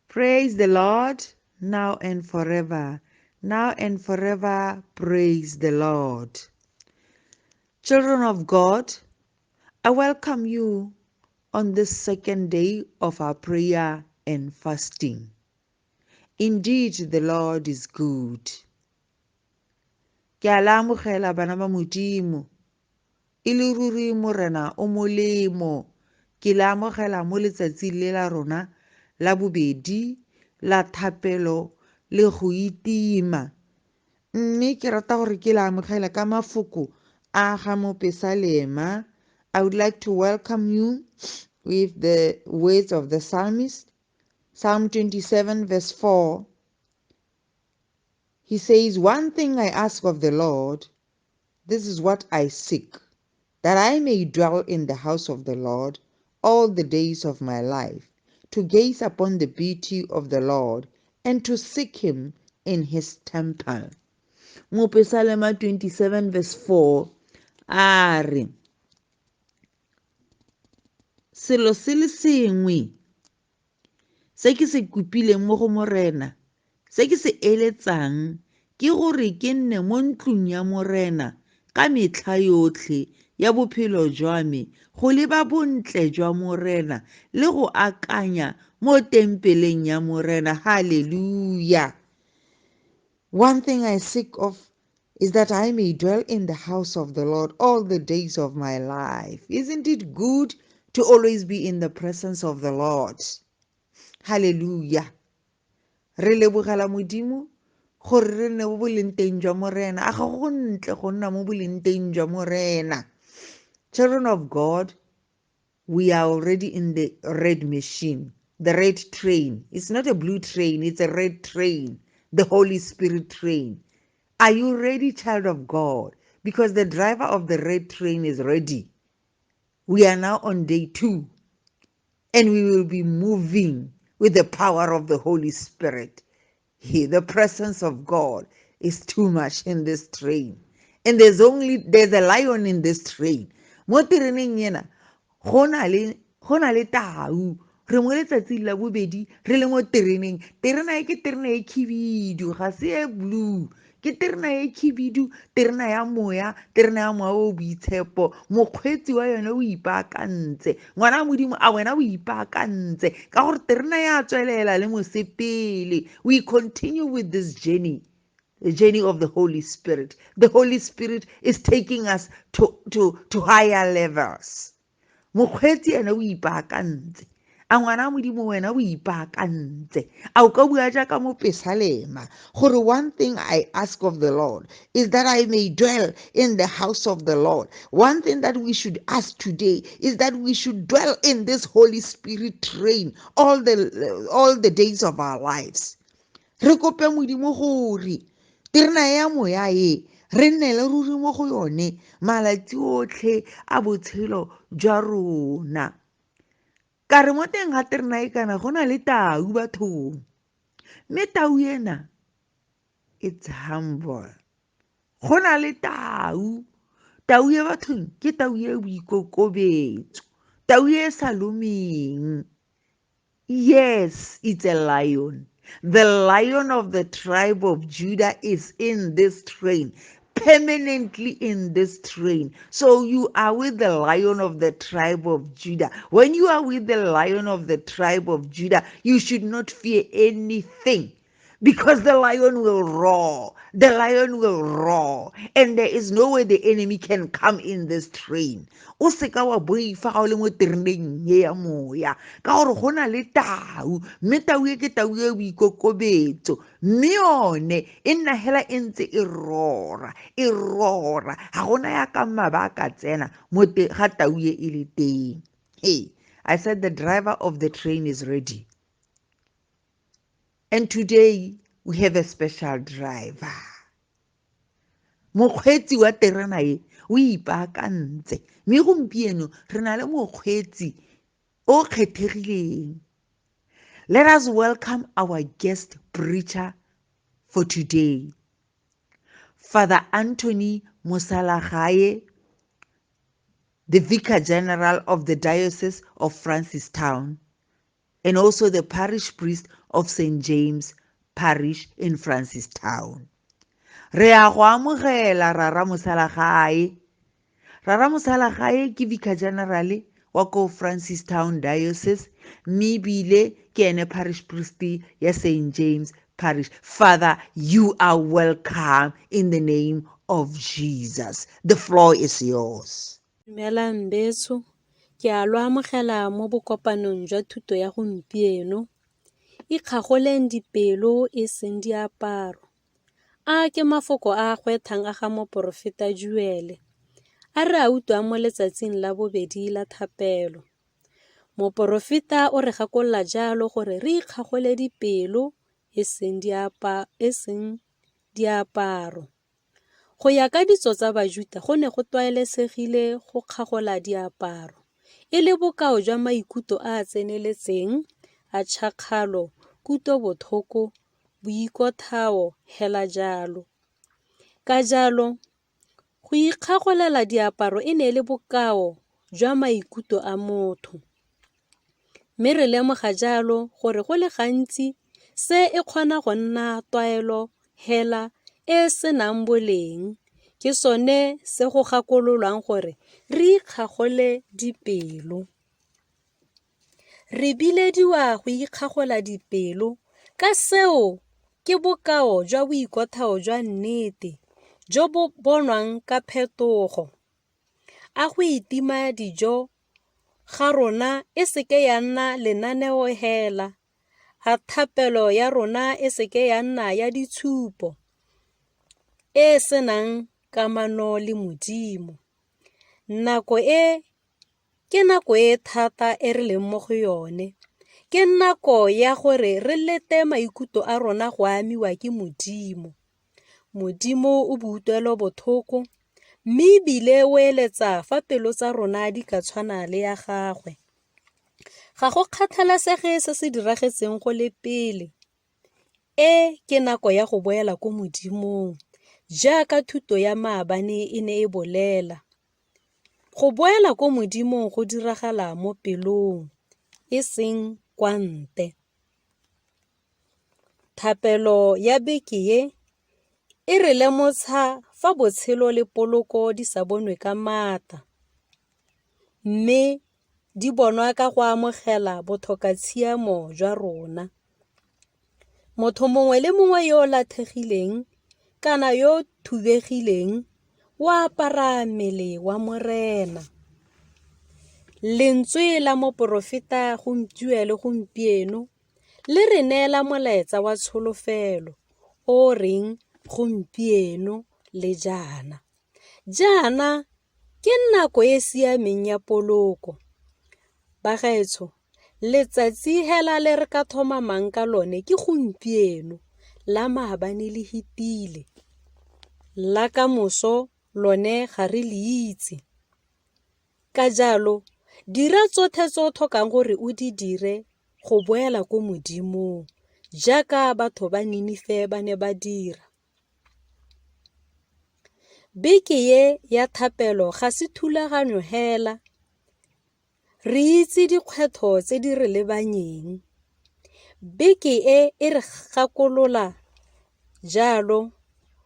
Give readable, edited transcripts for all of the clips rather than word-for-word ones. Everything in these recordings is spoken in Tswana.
Praise the Lord now and forever. Now and forever, praise the Lord. Children of God, I welcome you on this second day of our prayer and fasting. Indeed, the Lord is good. Ke a le amogela bana ba Modimo. E le ruri Morena o molemo. Ke le amogela mo letsatsing le la rona la bobedi la thapelo le go itima. Mme ke rata gore ke le amogela ka mafoko a ga mopesalema. I would like to welcome you with the words of the psalmist. Psalm 27 verse 4. He says, "One thing I ask of the Lord, this is what I seek, that I may dwell in the house of the Lord all the days of my life, to gaze upon the beauty of the Lord and to seek him in his temple." Mopesalema 27 verse 4 a re, selo se le sengwe se ke se kopileng mo go Morena, se ke se eletsang, ke gore ke nne mo ntlong ya Morena ka metlha yotlhe ya bophelo jwa me, go leba bontle jwa Morena le go akanya mo tempeleng ya Morena. Hallelujah. One thing I seek of is that I may dwell in the house of the Lord all the days of my life. Isn't it good to always be in the presence of the Lord? Hallelujah. Re lebogela Modimo gore re nne mo boleng teng jwa Morena. A ga go ntle go nna mo boleng teng jwa Morena. Children of God, we are already in the red machine, the red train. It's not a blue train, it's a red train, the Holy Spirit train. Are you ready, child of God? Because the driver of the red train is ready. We are now on day 2, and we will be moving with the power of the Holy Spirit. The presence of God is too much in this train. And there's a lion in this train. Mo tereneng ena, go na le tau. Re mo letsatsing la bobedi, re le mo tereneng. Terena e ke terena e khibidu, ga se e blue. Ke terena e khibidu, terena ya moya, terena ya moya o boitshepo. Mokgweetsi wa yone o ipaakantse. Ngwana Modimo, a wena o ipaakantse. Ka gore terena ya tswelela le mosepele. We continue with this journey, the journey of the Holy Spirit. The Holy Spirit is taking us to higher levels. Mokgweetsi ene o ipaakantse. A ngwana Modimo wena o ipaakantse. A o ka bua jaaka mopesalema gore one thing I ask of the Lord is that I may dwell in the house of the Lord. One thing that we should ask today is that we should dwell in this Holy Spirit train all the days of our lives. Re kope Modimo gore terena ya moya e re nne le ruri mo go yone malatsi otlhe a botshelo jwa rona. Ka re mo teng ga terena e kana go na le tau bathong. Mme tau ena, it's humble. Go na le tau. Tau e bathong ke tau e boikokobetso. Tau e sa lomeng. Yes, it's a lion. The lion of the tribe of Judah is in this train, permanently in this train. So you are with the lion of the tribe of Judah. When you are with the lion of the tribe of Judah, you should not fear anything, because the lion will roar. The lion will roar. And there is no way the enemy can come in this train. O seka wa boifa ga o le mo tereneng ye ya moya. Ka gore go na le tau. Mme tau e ke tau e boikokobetso. Mme yone e nna hela e ntse e rora, e rora. Ga gona ya ka mabaka tsena mo ga tau e e le teng. Hey, I said the driver of the train is ready. And today, we have a special driver. Mokgweetsi wa terena e o ipaakantse. Mme gompieno re na le mokgweetsi o kgethegileng. Let us welcome our guest preacher for today, Father Anthony Mosalagae, the Vicar General of the Diocese of Francistown, and also the parish priest of St. James Parish in Francistown. Re a go amogela Rara Mosalagae. Rara Mosalagae ke Vicar General wa ko Francistown Diocese, mme ebile ke ene parish priest ya St. James Parish. Father, you are welcome in the name of Jesus. The floor is yours. Dumelang betsho, ke a lo amogela mo bokopanong jwa thuto ya gompieno. Ikgagoleng dipelo e seng diaparo. A ke mafoko a a gwethang a ga moporofeta Joele, a re a utlwang mo letsatsing la bobedi la thapelo. Moporofeta o re gakolola jalo gore re ikgagole dipelo e seng diaparo. Go ya ka ditso tsa Bajuta go ne go tlwaelesegile go kgagola diaparo, e le bokao jwa maikutlo a a tseneletseng a tšhakgalo, kutlobotlhoko, boikotlhao hela jalo. Ka jalo, go ikgagolela diaparo e ne e le bokao jwa maikutlo a motho. Mme re lemoga jalo gore go le gantsi se e kgona go nna tlwaelo hela e e senang boleng. Ke sone se go gakololwang gore re ikgagole dipelo. Re bilediwa go ikgagola dipelo ka seo ke bokao jwa boikotlhao jwa nnete jo bo bonwang ka phetogo. A go itima dijo ga rona e seke ya nna lenaneo hela, a thapelo ya rona e seke ya nna ya ditshupo e senang kamano le Modimo. Nako e ke nako e thata e re leng mo go yone. Ke nako ya gore re lete maikutlo a rona go amiwa ke Modimo. Modimo o boutlwelobotlhoko mme ebile o eletsa fa pelo tsa rona di ka tshwana le ya gagwe. Ga go kgathalesege se se diragetseng go le pele, e ke nako ya go boela ko Modimong jaaka thuto ya maabane e ne e bolela. Go boela ko Modimong go diragala mo pelong, e seng kwa ntle. Thapelo ya beke ye e re lemotsha fa botshelo le poloko di sa bonwe ka maatla, mme di bonwa ka go amogela botlhokatshiamo jwa rona. Motho mongwe le mongwe yo o latlhegileng kana yo o thubegileng o apara mmele wa Morena. Lentswe la moporofeta le gompieno le re neela molaetsa wa tsholofelo o reng gompieno le jaana. Jaana ke nako e e siameng ya poloko. Bagaetsho, letsatsi hela le re ka thomamang ka lone ke gompieno, la maabane le fetile, la kamoso lone ga re le itse. Ka jalo, dira tsotlhe tse o tlhokang gore o di dire go boela ko Modimong jaaka batho ba Ninife ba ne ba dira. Beke ye ya thapelo ga se thulaganyo hela, re itse dikgwetlho tse di re lebanyeng. Beke e e re gakolola jalo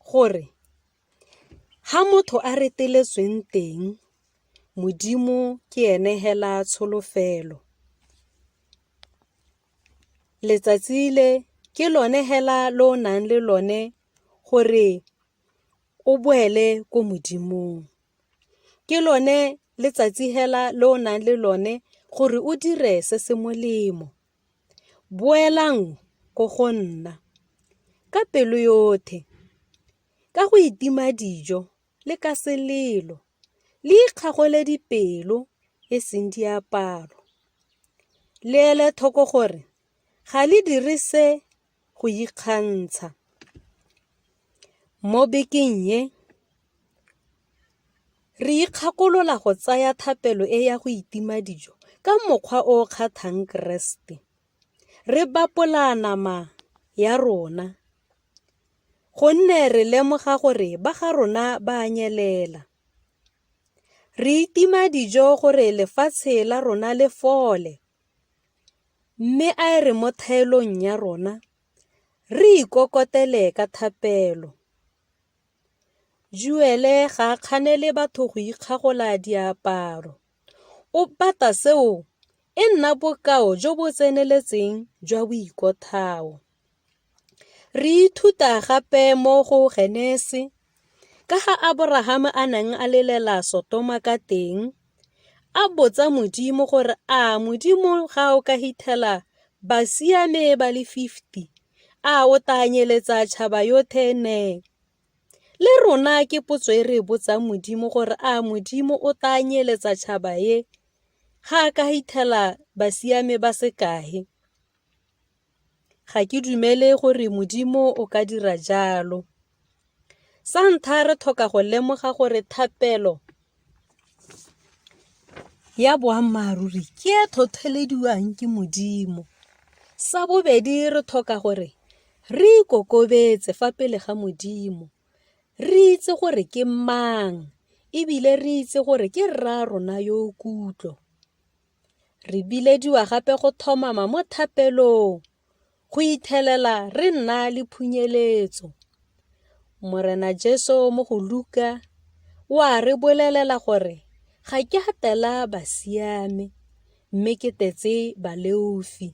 gore ha motho a reteletsweng teng, Modimo ke ene hela tsholofelo. Letsatsi le ke lone hela le o nang le lone gore o boele ko Modimong. Ke lone letsatsi hela le o nang le lone gore o dire se se molemo. Boelang ko go nna ka pelo yotlhe, ka go itima dijo le ka selelo, le ikgagole dipelo e seng diaparo. Le ele tlhoko gore ga le dire se go ikgantsha. Mo bekeng ye re ikgakolola go tsaya thapelo e ya go itima dijo ka mokgwa o o kgatlhang Keresete. Re bapola nama ya rona gonne re lemoga gore ba ga rona ba a nyelela. Re itima dijo gore lefatshe la rona le fole. Mme a e re mo thaelong ya rona re ikokotele ka thapelo. Joele ga a kganele batho go ikgagola diaparo, o bata seo e nna bokao jo bo tseneletseng jwa boikotlhao. Re ithuta gape mo go Genese ka ga Aborahame a neng a lelela Sotoma ka teng, a botsa Modimo gore a Modimo ga o ka hithela basiame ba le 50 a o ta nyeletsa tšhaba yothe ne? Le rona ke potso e re e botsang Modimo gore a Modimo o ta nyeletsa tšhaba e ga a ka hithela basiame ba sekae? Ga ke dumele gore Modimo o ka dira jalo. Sa ntlha re tlhoka go lemoga gore thapelo ya boammaaruri ke e tlhotlhelediwang ke Modimo. Sa bobedi re tlhoka gore re ikokobetse fa pele ga Modimo, re itse gore ke mang ebile re itse gore ke rra rona yo o kutlo. Re bilediwa gape go tlhomama mo thapelong, go ithelela re nna le phunyeletso. Morena Jesu mo go Luka o a re bolelela gore ga ke a tela basiame mme ke tetse baleofi.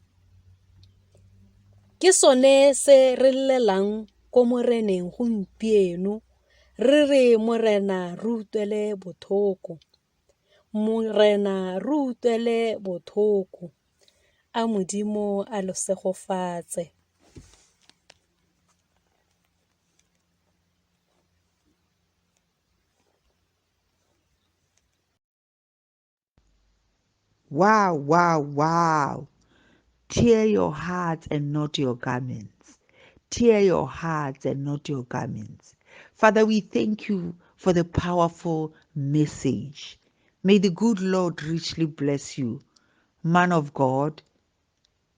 Ke sone se re llelang ko Moreneng gompieno re re Morena re utlwele botlhoko. Morena re utlwele botlhoko, a Modimo a lo segofatse. Wow, wow, wow. Tear your hearts and not your garments. Tear your hearts and not your garments. Father, we thank you for the powerful message. May the good Lord richly bless you. Man of God,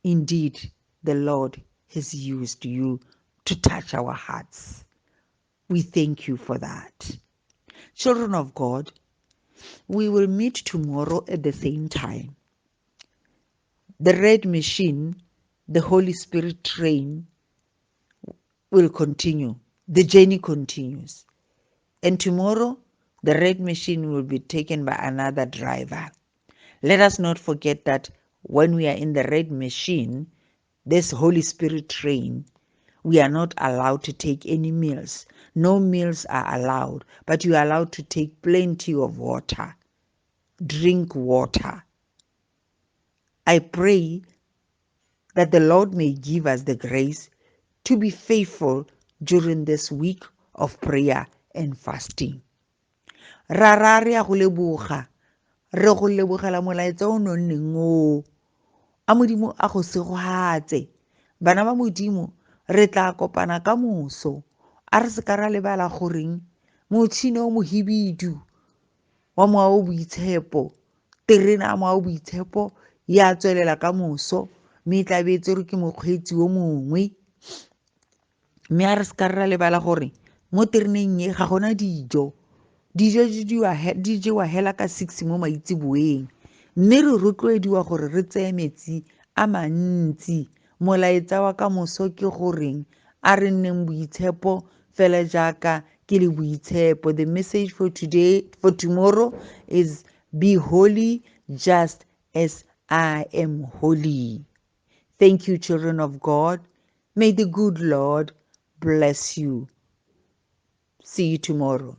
indeed, the Lord has used you to touch our hearts. We thank you for that. Children of God, we will meet tomorrow at the same time. The red machine, the Holy Spirit train, will continue. The journey continues. And tomorrow, the red machine will be taken by another driver. Let us not forget that when we are in the red machine, this Holy Spirit train, we are not allowed to take any meals. No meals are allowed, but you are allowed to take plenty of water. Drink water. I pray that the Lord may give us the grace to be faithful during this week of prayer and fasting. Rara re a go leboga, re go lebogela molaetsa o nonneng o. A Modimo a go segogatse. Bana ba Modimo, re tla kopana ka moso. A re se ka ra lebala goreng motšhini o mohibidu wa mowa o boitshepo, terena ya mowa o boitshepo ya tswelela ka moso, mme e tla be e tserwe ke mokgweetsi o mongwe. Mme a re se ka ra lebala gore mo tereneng e ga gona dijo. Dijo di jewa hela ka 6 mo maitseboeng, mme re rotloediwa gore re tseye metsi a mantsi. Molaetsa wa ka moso ke goreng a re nneng boitshepo fela jaaka ke le boitshepo. The message for today, for tomorrow is be holy just as I am holy. Thank you, children of God. May the good Lord bless you. See you tomorrow.